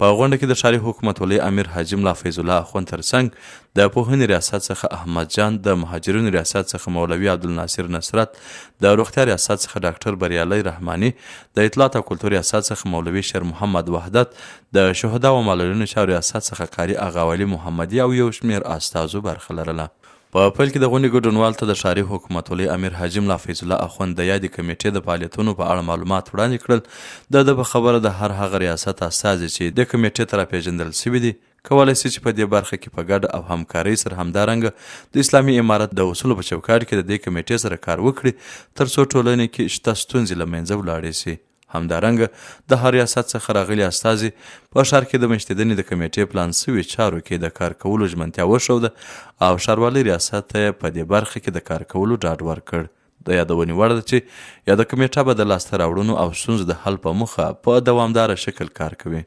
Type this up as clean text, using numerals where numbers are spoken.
په غونډه کې د ښاري حکومتولۍ امیر حاجي ملا فیض الله اخوند ترڅنګ د پوهنې ریاست څخه احمد جان، د مهاجرینو ریاست څخه مولوي عبدالناصر نصرت، د روغتیا ریاست څخه ډاکټر بریالی رحماني، د اطلاعات او کلتور ریاست څخه مولوي شیر محمد وحدت، د شهدا او معلولینو چارو ریاست څخه قاري اغاولي محمدي او یو شمېر استازو برخه لرله. په پیل کې د غونډې ګډونوالو ته د ښاري حکومتولۍ امیر حاجي ملا فیض الله اخوند د یادې کمېټې د فعالیتونو په اړه معلومات وړاندې کړل. د ده په خبره د هر هغه ریاست استازي چې دې کمېټې ته راپېژندل شوي دي، کولای شي چې په دې برخه کې په ګډه او همکارۍ سره همدارنګه د اسلامي امارت د اصولو په چوکاټ کې د دې کمېټې سره کار وکړي ترڅو ټولنې کې شته ستونزې له منځه ولاړې شي. همدارنګه د هر ریاست څخه راغلي استازي په ښار کې د مېشتېدنې د کمېټې پلان شوي چارو کې د کار کولو ژمنتیا وښوده او ښاروالۍ ریاست ته یې په دې برخه کې د کار کولو ډاډ ورکړ. د یادونې وړ ده چې یاده کمېټه به د لاسته راوړنو او ستونزو د حل په موخه په دوامداره شکل کار کوي.